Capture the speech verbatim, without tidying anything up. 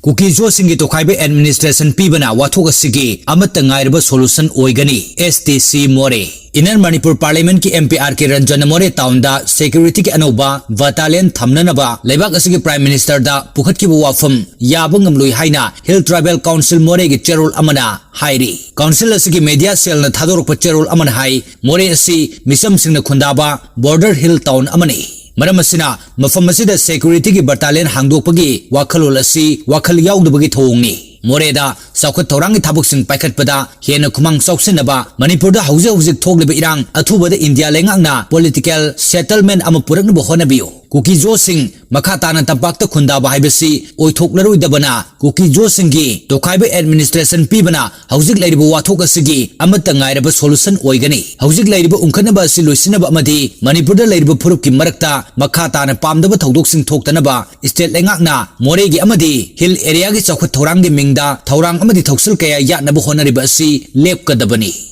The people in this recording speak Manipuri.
ꯀꯨꯀꯤ-ꯖꯣꯁꯤꯡꯒꯤ ꯇꯣꯈꯥꯏꯕ administration ꯄꯤꯕꯅ ꯋꯥꯊꯣꯛ ꯑꯁꯤꯒꯤ ꯑꯃꯠꯇ ꯉꯥꯏꯔꯕ solution ꯑꯣꯏꯒꯅꯤ, S T C ꯃꯣꯔꯦ꯫ Inner Manipur Parliament ꯀꯤ M P R K ꯔꯟꯖꯟꯅ ꯃꯣꯔꯦ town ꯗ security ꯒꯤ ꯑꯅꯧꯕ battalion ꯊꯝꯅꯅꯕ ꯂꯩꯕꯥꯛ ꯑꯁꯤꯒꯤ Prime Minister ꯗ ꯄꯨꯈꯠꯈꯤꯕ ꯋꯥꯐꯝ ꯌꯥꯕ ꯉꯝꯂꯣꯏ ꯍꯥꯏꯅ Hill Tribal Council ꯃꯣꯔꯦꯒꯤ ꯆꯦꯔꯣꯜ ꯑꯃꯅ ꯍꯥꯏꯔꯤ꯫ Council ꯑꯁꯤꯒꯤ media cell ꯅ ꯊꯥꯗꯣꯔꯛꯄ ꯆꯦꯔꯣꯜ ꯑꯃꯅ ꯍꯥꯏ, ꯃꯣꯔꯦ ꯑꯁꯤ ꯃꯤꯆꯝꯁꯤꯡꯅ ꯈꯨꯟꯗꯥꯕ border hill town ꯑꯃꯅꯤ꯫ ꯃꯔꯝ ꯑꯁꯤꯅ ꯃꯐꯝ ꯑꯁꯤꯗ security ꯒꯤ battalion ꯍꯥꯡꯗꯣꯛꯄꯒꯤ ꯋꯥꯈꯜꯂꯣꯟ ꯑꯁꯤ ꯋꯥꯈꯜ ꯌꯥꯎꯗꯕꯒꯤ ꯊꯧꯑꯣꯡꯅꯤ꯫ ꯃꯣꯔꯦꯗ ꯆꯥꯎꯈꯠ ꯊꯧꯔꯥꯡꯒꯤ ꯊꯕꯛꯁꯤꯡ ꯄꯥꯏꯈꯠꯄꯗ ꯍꯦꯟꯅ ꯈꯨꯃꯥꯡ ꯆꯥꯎꯁꯤꯟꯅꯕ ꯃꯅꯤꯄꯨꯔꯗ ꯍꯧꯖꯤꯛ ꯍꯧꯖꯤꯛ ꯊꯣꯛꯂꯤꯕ ꯏꯔꯥꯡ ꯑꯊꯨꯕꯗ ꯏꯟꯗꯤꯌꯥ ꯂꯩꯉꯥꯛꯅ political settlement ꯑꯃ ꯄꯨꯔꯛꯅꯕ ꯍꯣꯠꯅꯕꯤꯌꯨ꯫ ꯀꯨꯀꯤ-ꯖꯣꯁꯤꯡ ꯃꯈꯥ ꯇꯥꯅ ꯇꯝꯄꯥꯛꯇ ꯈꯨꯟꯗꯥꯕ ꯍꯥꯏꯕꯁꯤ ꯑꯣꯏꯊꯣꯛꯂꯔꯣꯏꯗꯕꯅ ꯀꯨꯀꯤ-ꯖꯣꯁꯤꯡꯒꯤ ꯇꯣꯈꯥꯏꯕ administration ꯄꯤꯕꯅ ꯍꯧꯖꯤꯛ ꯂꯩꯔꯤꯕ ꯋꯥꯊꯣꯛ ꯑꯁꯤꯒꯤ ꯑꯃꯠꯇ ꯉꯥꯏꯔꯕ solution ꯑꯣꯏꯒꯅꯤ꯫ ꯍꯧꯖꯤꯛ ꯂꯩꯔꯤꯕ ꯎꯪꯈꯠꯅꯕ ꯑꯁꯤ ꯂꯣꯏꯁꯤꯟꯅꯕ ꯑꯃꯗꯤ ꯃꯅꯤꯄꯨꯔꯗ ꯂꯩꯔꯤꯕ ꯐꯨꯔꯨꯞꯀꯤ ꯃꯔꯛꯇ ꯃꯈꯥ ꯇꯥꯅ ꯄꯥꯝꯗꯕ ꯊꯧꯗꯣꯛꯁꯤꯡ ꯊꯣꯛꯇꯅꯕ state ꯂꯩꯉꯥꯛꯅ ꯃꯣꯔꯦꯒꯤ ꯑꯃꯗꯤ hill area ꯒꯤ ꯆꯥꯎꯈꯠ ꯊꯧꯔꯥꯡꯒꯤ ꯃꯤꯡꯗ ꯊꯧꯔꯥꯡ ꯑꯃꯗꯤ ꯊꯧꯁꯤꯜ ꯀꯌꯥ ꯌꯥꯠꯅꯕ ꯍꯣꯠꯅꯔꯤꯕ ꯑꯁꯤ ꯂꯦꯞꯀꯗꯕꯅꯤ꯫